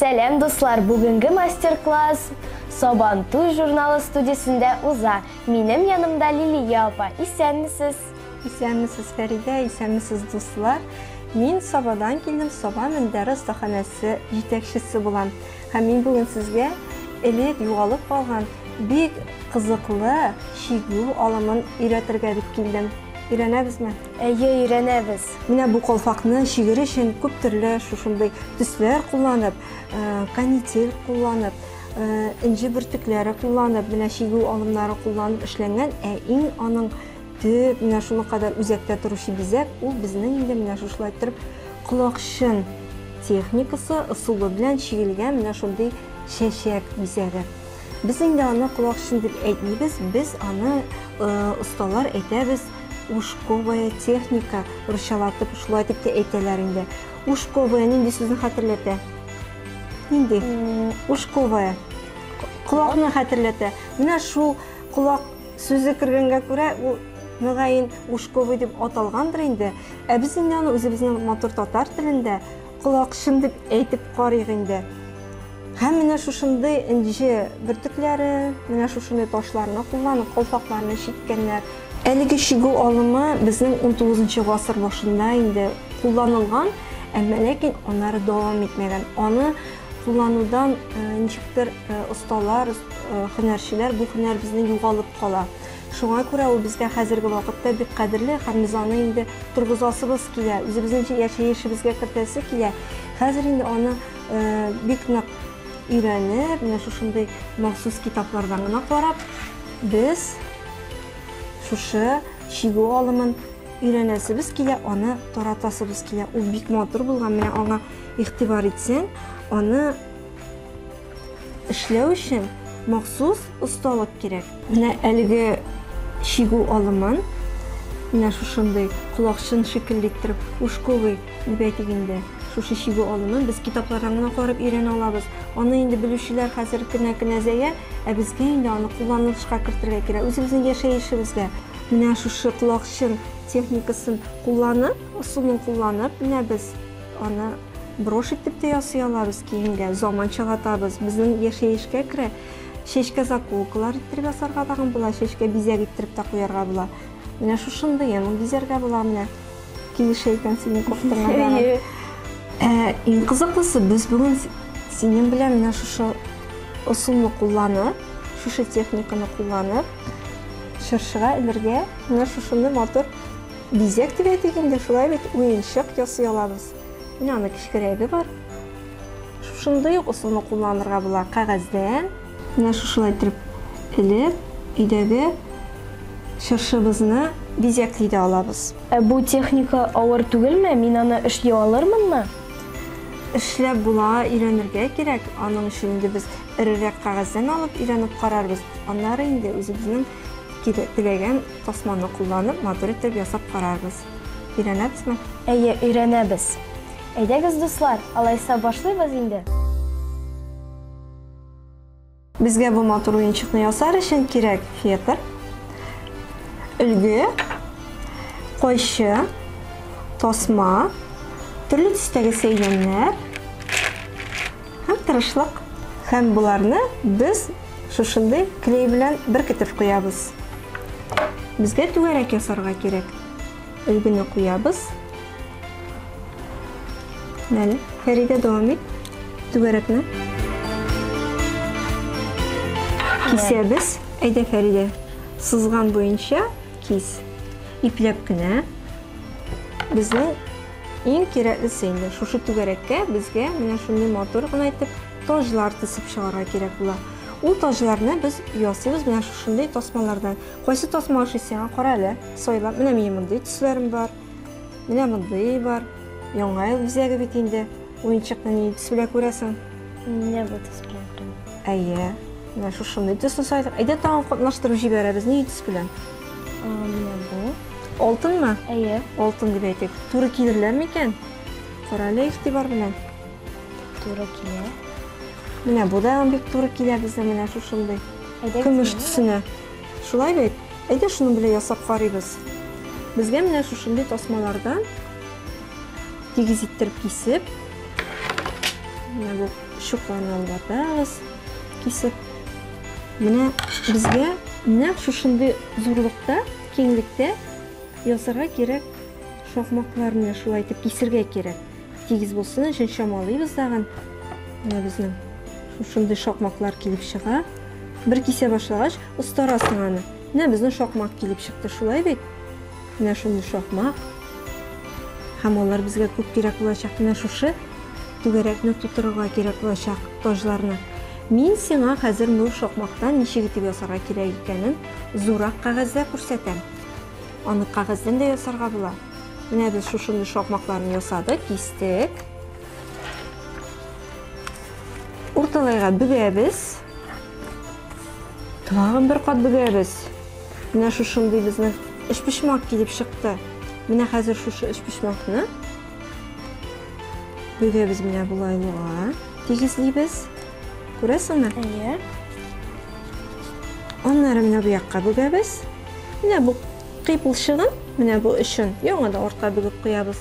Сәлам, дуслар! Бүгенге мастер-класс Сабантуй журналы студиясендә уза. Минем янымда Лилия апа. Исәнмесез! Исәнмесез, Фәридә, исәнмесез, дуслар! Мин Сабадан килдем, Саба мендәре остаханәсе җитәкчесе булам. Һәм мин бүген сезгә элек югалып калган бик кызыклы чигү алымын өйрәтергә дип килдем. Өйрәнәбезме? Әйе, өйрәнәбез. Менә бу калфакны чигер өчен күп төрле шушындый төсләр кулланып, канитель кулланып, энҗе бөртекләре кулланып, менә чигү алымнары кулланып эшләнгән, ә иң аның төп, менә шуның кадәр үзәктә торучы бизәк, ул безнең инде менә шушылай иттереп колакчын техникасы, ысулы белән чигелгән менә шундый чәчәк бизәге. Без инде аны колакчын дип әйтмибез, без аны осталар әйтәбез, ушковая техника, русчалатып шулай дип тә әйтәләр инде. Ушковая нинди сүзне хәтерләтә? Нинди? Ушковая. Колакны хәтерләтә. Менә шул колак сүзе кергәнгә күрә, ул мөгаен ушковый дип аталгандыр инде. Ә без инде аны үзебезнең матур татар телендә колакчын дип әйтеп карыйк инде. Һәм менә шушындый энҗе бөртекләре, менә шушындый ташларны кулланып, калфакларны чиккәннәр. Әлеге чигү алымы безнең 19 гасыр башында инде кулланылган, әмма ләкин аннары дәвам итмәгән. Аны кулланудан ничектер осталар, һөнәрчеләр, бу һөнәр безнең югалып кала. Шуңа күрә ул безгә хәзерге вакытта бик кадерле һәм без аны инде торгызасыбыз килә, үзебезнең яшәешебезгә кертәсе килә. Хәзер инде аны бик нык өйрәнеп, менә шушындый махсус китаплардан гына карап, без шушы чигү алымын өйрәнәсебез килә, аны таратасыбыз килә. Ул бик матур булган, менә аңа игътибар итсәң, аны Эшләү өчен махсус осталык кирәк. Менә әлеге чигү алымын, менә шушындый колакчын шикелле иттереп, ушковый дип әйтик инде, шушы чигү алымын без китаплардан гына карап өйрәнә алабыз. Аны инде белүчеләр хәзер кенә-кенә зәя, ә безгә инде аны кулланылышка кертергә кирәк, үзебезнең яшәешебезгә. Менә шушы колакчын техникасын кулланып, ысулын кулланып, менә без Аны брошь итеп тә ясый алабыз киемгә, заманчалатабыз. Безнең яшәешкә керә. Чәчкә заколкалар иттереп ясарга тагын була, чәчкә бизәк иттереп тә куярга була. Менә шушындыен бизәргә була менә. Килешә икән синең кофтаңа да. Ә иң кызыклысы, без бүген синең белән менә шушы ысулны кулланып, шушы техниканы кулланып, чыршыга элергә менә шушындый матур Бизәк дип әйтик инде, шулай бит, уенчык ясый алабыз. Менә аны кечкерәге бар. Шушындый ук ысулны кулланырга була кәгазьдән. Менә шушылай итеп элеп, өйдәге чыршыбызны бизәкли дә алабыз. Ә бу техника авыр түгелме? Мин аны эшли алырмынмы? Эшләп була, өйрәнергә кирәк. Аның өчен инде без эрерәк кәгазьдән алып өйрәнеп карарбыз. Аннары инде үзебезнең теләгән Тасманы кулланып, матур итеп ясап карарбыз. Өйрәнәбезме? Әйе, өйрәнәбез. Әйдәгез, дуслар, алайса башлыйбыз инде. Безгә бу матур уенчыкны ясар өчен кирәк фетр, өлге, кайчы, тасма, төрле төстәге сәйләннәр һәм тырышлык. Һәм боларны без шушындый клей белән беркетеп куябыз. Безгә түгәрәк ясарга кирәк. Өлгене куябыз. Әле, Фәридә, дәвам ит. Түгәрәкне. Кисәбез. Әйдә, Фәридә, сызган буенча кис. Ипләп кенә. Безнең иң кирәклесе инде шушы түгәрәккә безгә менә шундый матур гына итеп таҗлар тесеп чыгарга кирәк була. Ул таҗларны без ясыйбыз менә шушындый тасмалардан. Кайсы тасма ошый сиңа? Кара әле, сайлап. Менә минем мондый төсләрем бар. Менә мондый бар. Яңа ел бизәге бит инде. Уенчыкны нинди төс белән күрәсең? Менә бу төс белән күрәм. Әйе. Менә шушындый төсне сайладык. Әйдә тагын катнаштырып җибәрәбез. Нинди төс белән? Менә бу. Алтынмы? Әйе. Алтын дип әйтик. Туры килерләр микән? Кара әле игътибар белән. Туры килә. Менә бу да бик туры килә безнең менә шушындый. Көмеш төсенә. Шулай бит? Әйдә шуның белән ясап карыйбыз. Безгә менә шушындый тасмалардан тигез иттереп кисеп, Менә бу чукларны алып атабыз, кисеп. Менә безгә нәкъ шушындый зурлыкта, киңлектә ясарга кирәк шакмакларны шулай итеп кисергә кирәк. Тигез булсын өчен чамалыйбыз тагын. Менә безнең шушындый шакмаклар килеп чыга. Бер кисә башлагач, остарасың аны. Менә безнең шакмак килеп чыкты, шулай бит? Менә шундый шакмак. Һәм алар безгә күп кирәк булачак. Менә шушы түгәрәкне тутырырга кирәк булачак, таҗларны. Мин сиңа хәзер бу шакмактан ничек итеп ясарга кирәк икәнен зуррак кәгазьдә күрсәтәм. Аны кәгазьдән дә ясарга була. Менә без шушындый шакмакларны ясадык, кистек. Урталайга бөгәбез. Тагын бер кат бөгәбез. Менә шушындый безнең өчпочмак килеп чыкты. Менә хәзер шушы өчпочмакны бөгәбез менә болайлыга. Тигезлибез. Күрәсеңме? Әйе. Аннары менә бу якка бөгәбез. Менә бу кыйпылчыгын, менә бу өчен яңадан артка бөгеп куябыз.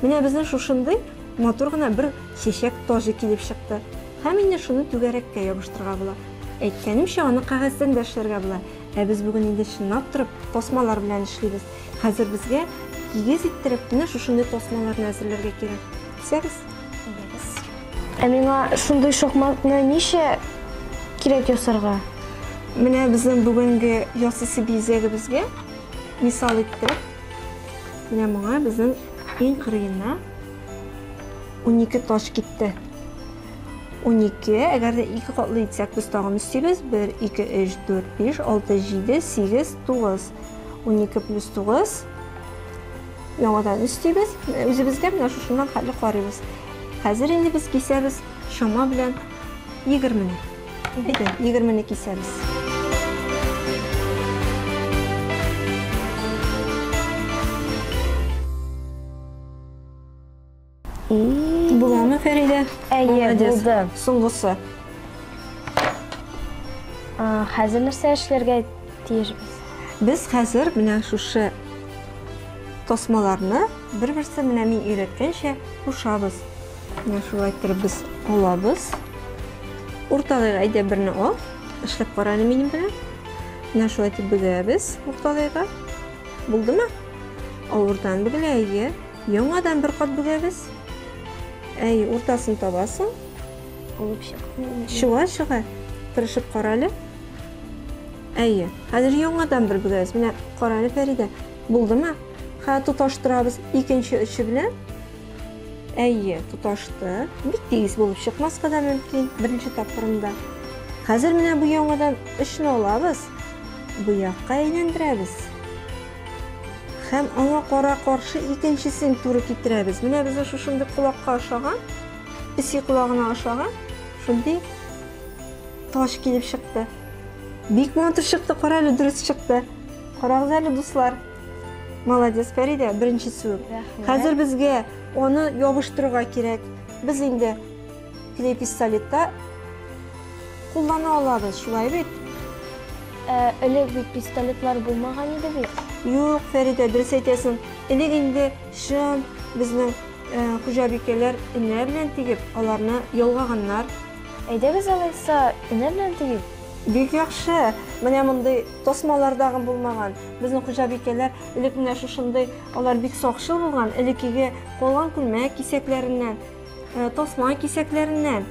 Менә безнең шушындый матур гына бер чәчәк таҗы килеп чыкты. Һәм инде шуны түгәрәккә ябыштырырга була. Әйткәнемчә, аны кәгазьдән дә эшләргә була. Ә без бүген инде чынлап торып тасмалар белән эшлибез. Хәзер безгә тигез иттереп менә шушындый тасмаларны әзерләргә кирәк. Кисәбез. Ә миңа шундый шакмакны ничә кирәк ясарга? Менә безнең бүгенге ясыйсы бизәгебезгә мисал иттереп, менә моңа безнең иң кырыена 12 таш китте. 12, әгәр дә ике катлы итсәк, без тагын өстибез. 1, 2, 3, 4, 5, 6, 7, 8, 9. 12 плюс 9. Яңадан өстибез. Үзебезгә менә шушыннан хәтле карыйбыз. Хәзер инде без кисәбез чама белән 20-не. Әйдә, 20-не кисәбез. Буламы, Фәридә? Әйе, булды. Соңгысы. Хәзер нәрсә эшләргә тиешбез? Без хәзер менә шушы тасмаларны бер-берсе менә мин өйрәткәнчә кушабыз. Менә шулай иттереп без алабыз. Урталайга әйдә берне ал. Эшләп кара әле минем белән. Менә шулай итеп бөгәбез урталайга. Булдымы? Авырдан бөгелә, әйе. Яңадан бер кат бөгәбез. Әй, уртасын табасың. Булып чыкмый. Чыга, чыга. Тырышып кара әле. Әйе. Хәзер яңадан бер бөгәбез. Менә кара әле, Фәридә. Булдымы? Хәзер тоташтырабыз икенче очы белән. Әйе, тоташты. Бик тигез булып чыкмаска да мөмкин беренче тапкырында. Хәзер менә бу яңадан очны алабыз. Бу якка әйләндерәбез. Һәм аңа кара каршы икенчесен туры китерәбез. Менә безнең шушындый колакка ошаган, песи колагына ошаган шундый таш килеп чыкты. Бик матур чыкты, кара әле, дөрес чыкты. Карагыз әле, дуслар. Молодец, Фәридә, беренчесе үк. Хәзер безгә аны ябыштырырга кирәк. Без инде клей пистолетта куллана алабыз, шулай бит? Элек бит пистолетлар булмаган иде бит. Юк, Фәридә, дөрес әйтәсең. Элек инде чын безнең хуҗабикәләр энә белән тигеп, аларны ялгаганнар. Әйдәгез алайса, энә белән тигик. Бик яхшы. Менә мондый тасмалар дагы булмаган. Безнең хуҗабикәләр элек менә шушындый, алар бик сакчыл булган, элеккеге калган күлмәк кисәкләреннән, тасма кисәкләреннән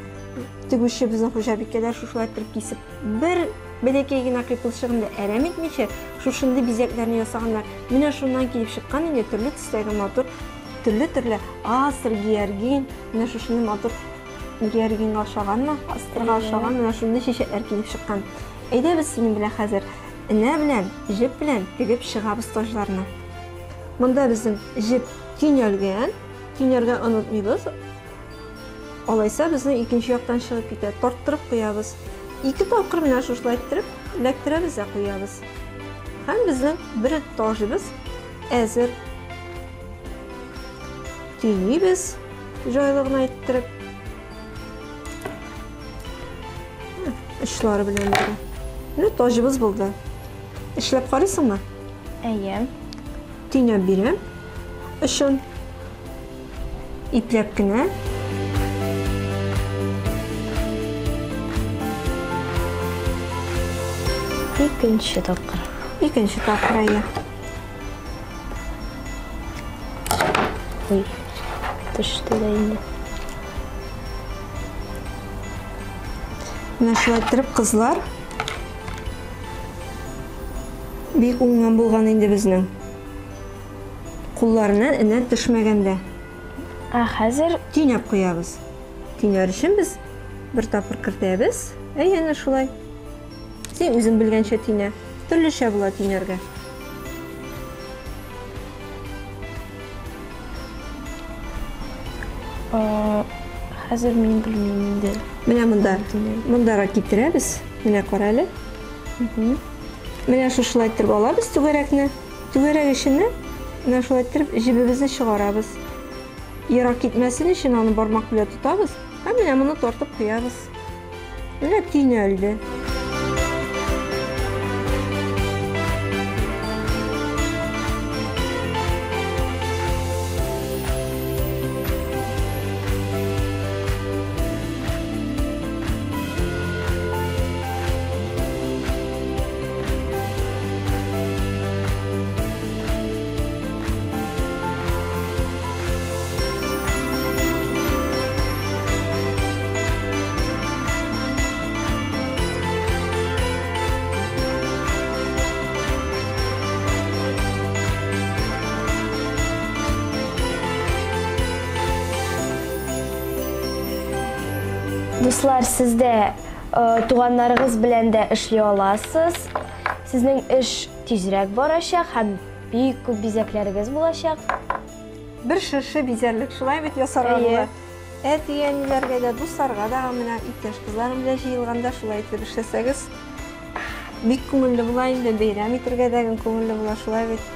тегүче безнең хуҗабикәләр шушылай иттереп кисеп, бер бәләкәй генә кыйпылчыгын да әрәм итмичә, шушындый бизәкләрне ясаганнар. Менә шуннан килеп чыккан инде төрле төстәге матур, төрле-төрле астр, георгин, менә шушындый матур георгинга ошаганмы, астрга ошаган менә шундый чәчәкләр килеп чыккан. Әйдә без синең белән хәзер энә белән, җеп белән тегеп чыгабыз таҗларны. Монда безнең җеп төйнәлгән, төйнәргә онытмыйбыз. Алайса безнең икенче яктан чыгып китә, тарттырып куябыз. Ике тапкыр менә шушылай иттереп эләктерәбез дә куябыз. Һәм безнең бер таҗыбыз әзер. Төйнибез җайлы гына иттереп. Очлары белән бергә. Менә таҗыбыз булды. Эшләп карыйсыңмы? Әйе. Төйнәп бирәм. Очын ипләп кенә. Икенче тапкыр. Икенче тапкыр, әйе. Ой, төште дә инде. Менә шулай иттереп кызлар бик уңган булган инде безнең. Кулларыннан энә төшмәгәндә. Ә хәзер төйнәп куябыз. Төйнәр өчен без бер тапкыр кертәбез. Әйе, әнә шулай. Син үзең белгәнчә төйнә. Төрлечә була төйнәргә. Хәзер мин белмим инде. Менә монда, мондарак китерәбез. Менә кара әле. Менә шушылай иттереп алабыз түгәрәкне. Түгәрәк эченә менә шулай иттереп җебебезне чыгарабыз. Ерак китмәсен өчен аны бармак белән тотабыз һәм менә моны тартып куябыз. Менә төйнәлде. Дуслар, сездә э, туганнарыгыз белән дә эшли аласыз. Сезнең эш тизрәк барачак һәм бик күп бизәкләрегез булачак. Бер шыршы бизәрлек шулай бит ясарга була. Әти-әниләргә дә, дусларга да менә иптәш кызларым белән җыелганда шулай итеп эшләсәгез, бик күңелле була инде, бәйрәм итәргә дә күңелле була шулай бит.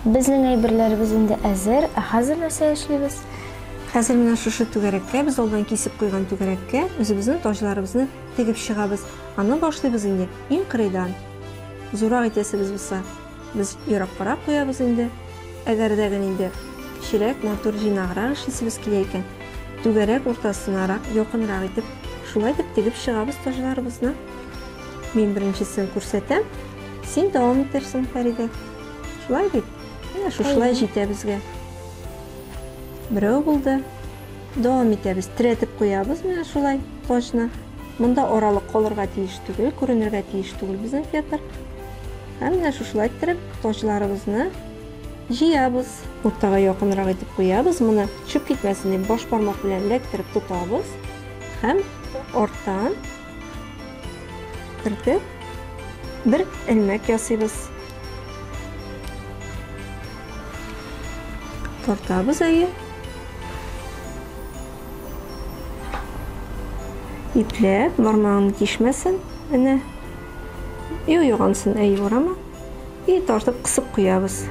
Безнең әйберләребез инде әзер. Ә хәзер нәрсә эшлибез? Хәзер менә шушы түгәрәккә, без алдан кисеп куйган түгәрәккә үзебезнең таҗларыбызны тегеп чыгабыз. Аны башлыйбыз инде иң кырыйдан. Зуррак итәсебез булса, без ераккарак куябыз инде. Әгәр дә генә инде кечерәк, матур, җыйнаграк эшлисебез килә икән, түгәрәк уртасынарак, якынрак итеп, шулай итеп тегеп чыгабыз таҗларыбызны. Мин беренчесен күрсәтәм, син дәвам итәрсең, Фәридә. Шулай бит? Менә шушылай җитә безгә. Берәү булды. Дәвам итәбез. Терәтеп куябыз менә шулай таҗны. Монда аралык калырга тиеш түгел, күренергә тиеш түгел безнең фетр. Һәм менә шушылай иттереп таҗларыбызны җыябыз. Уртага якынрак итеп куябыз. Моны төшеп китмәсен дип баш бармак белән эләктереп тотабыз. Һәм арттан кертеп бер элмәк ясыйбыз. Тартабыз әйе. Ипләп, бармагын тишмәсен, әнә. Юк, юк, ансын әйе урама. И тартып кысып куябыз.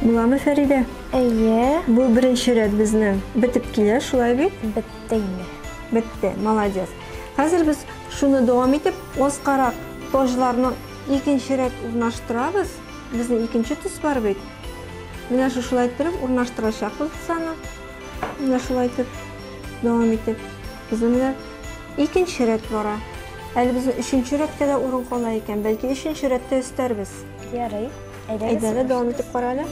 Буламы, Фәридә? Әйе. Бу беренче рәт безнең бетеп килә, шулай бит? Бетте инде. Бетте, молодец. Хәзер без шуны дәвам итеп, аскарак таҗларны икенче рәт урнаштырабыз. Безнең икенче төс бар бит. Менә шушылай иттереп урнаштырачакбыз без аны. Менә шулай итеп дәвам итеп. Безнең менә икенче рәт бара. Әле безнең өченче рәткә дә урын кала икән. Бәлки өченче рәттә өстәрбез. Ярый. Әйдә, дәвам итеп кара әле.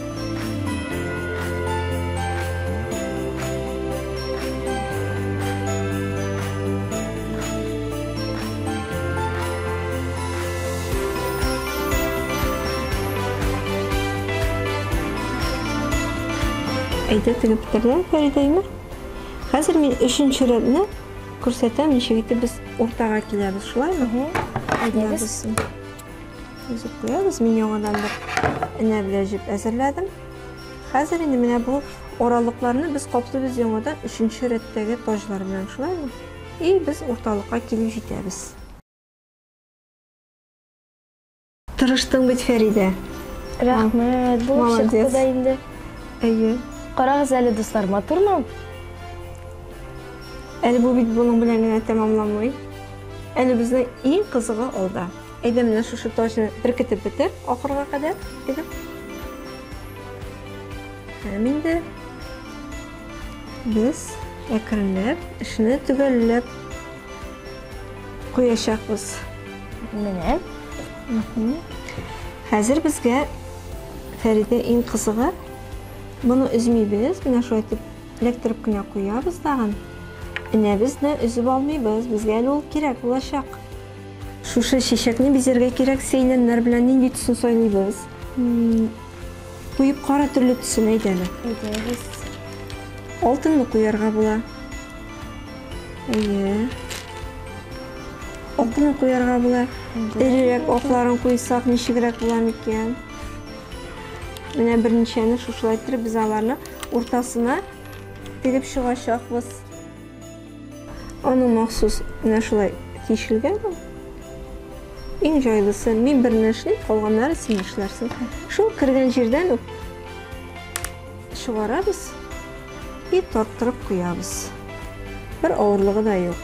Әйдә, тегеп бетердем, Фәридәйме? Хәзер мин өченче рәтне күрсәтәм, ничек итеп без уртага киләбез, шулаймы? Әйдәгез. Өзеп куябыз. Мин яңадан бер энә белән җеп әзерләдем. Хәзер инде менә бу аралыкларны без каплыйбыз яңадан өченче рәттәге таҗлар белән, шулаймы? И без урталыкка килеп җитәбез. Тырыштың бит, Фәридә. Рәхмәт, булып чыкты да инде. Әйе. Карагыз әле, дуслар, матурмы? Әле бу бит буның белән генә тәмамланмый. Әле безнең иң кызыгы алда. Әйдә, менә шушы таҗны беркетеп бетер ахырга кадәр. Әйдә. Һәм инде без әкренләп эшне төгәлләп куячакбыз. Менә. Хәзер безгә Фәридә иң кызыгы моны өзмибез, менә шулай итеп эләктереп кенә куябыз тагын. Энәбезне өзеп алмыйбыз, безгә әле ул кирәк булачак. Шушы чәчәкне бизәргә кирәк сәйләннәр белән нинди төсен сайлыйбыз? Куеп кара төрле төсен әйдә әле. Әйдәгез. Алтынны куярга була. Әйе. Алтынны куярга була. Эрерәк акларын куйсак, ничегрәк була микән? Менә берничәне шушылай иттереп без аларны уртасына тегеп чыгачакбыз. Аның махсус менә шулай тишелгән ул. Иң җайлысы, мин берне эшлим, калганнары син эшләрсең. Шул кергән җирдән үк чыгарабыз и тарттырып куябыз. Бер авырлыгы да юк.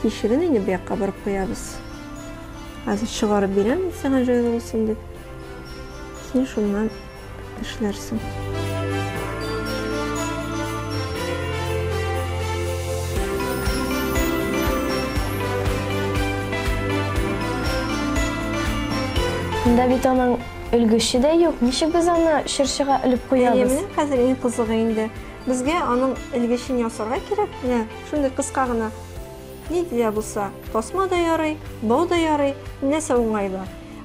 Тишеген инде бу якка борып куябыз. Хәзер чыгарып бирәм, сиңа җайлы булсын дип. Син шуннан эшләрсең. Монда бит аның өлгече дә юк. Ничек без аны чыршыга элеп куябыз? Әйе, менә хәзер иң кызыгы инде. Безгә аның элгечен ясарга кирәк. Менә шундый кыска гына нинди дә булса тасма да ярый, бау да ярый, нәрсә уңайлы.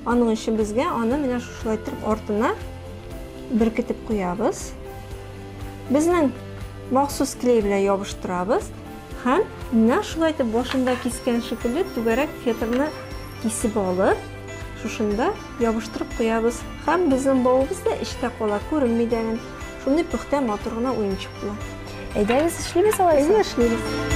Аның өчен безгә аны менә шушылай итеп артына беркетеп куябыз. Безнең махсус клей белән ябыштырабыз һәм менә шулай итеп башында кискән шикелле түгәрәк фетрны кисеп алып, шушында ябыштырып куябыз. Һәм безнең бавыбыз да эчтә кала, күренми дә. Шундый пөхтә, матур гына уенчык була. Әйдәгез, эшлибез алайса. Әйдә, эшлибез.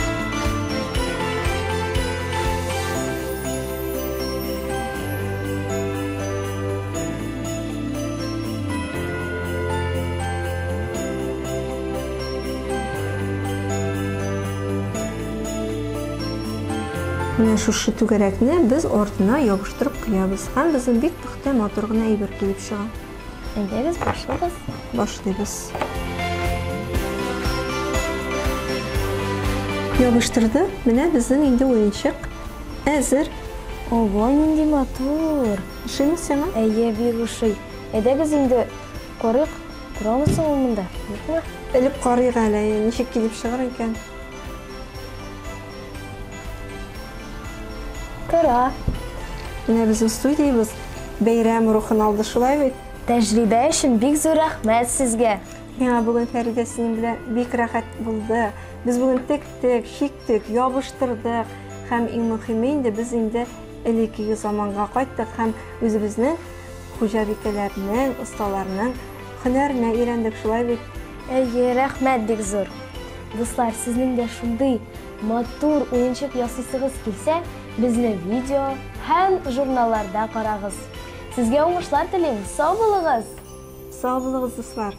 Менә шушы түгәрәкне без артына ябыштырып куябыз. Һәм безнең бик пөхтә, матур гына әйбер килеп чыга. Әйдәгез, башлыйбыз. Башлыйбыз. Ябыштырды. Менә безнең инде уенчык әзер. Ого, нинди матур. Ошыймы сиңа? Әйе, бик ошый. Әйдәгез инде карыйк, торамы соң ул монда, юкмы? Элеп карыйк әле, ничек килеп чыгыр икән. Тора. Менә безнең студиябез бәйрәм рухын алды, шулай бит? Тәҗрибә өчен бик зур рәхмәт сезгә. Миңа бүген Фәридә синең белән бик рәхәт булды. Без бүген тектек, чиктек, ябыштырдык һәм иң мөһиме инде без инде элеккеге заманга кайттык һәм үзебезнең хуҗабикәләрнең, осталарның һөнәренә өйрәндек, шулай бит? Әйе, рәхмәт бик зур. Дуслар, сезнең дә шундый матур уенчык ясыйсыгыз килсә, безне видео һәм журналларда карагыз. Сезгә уңышлар телим. Сау булыгыз! Сау булыгыз, дуслар!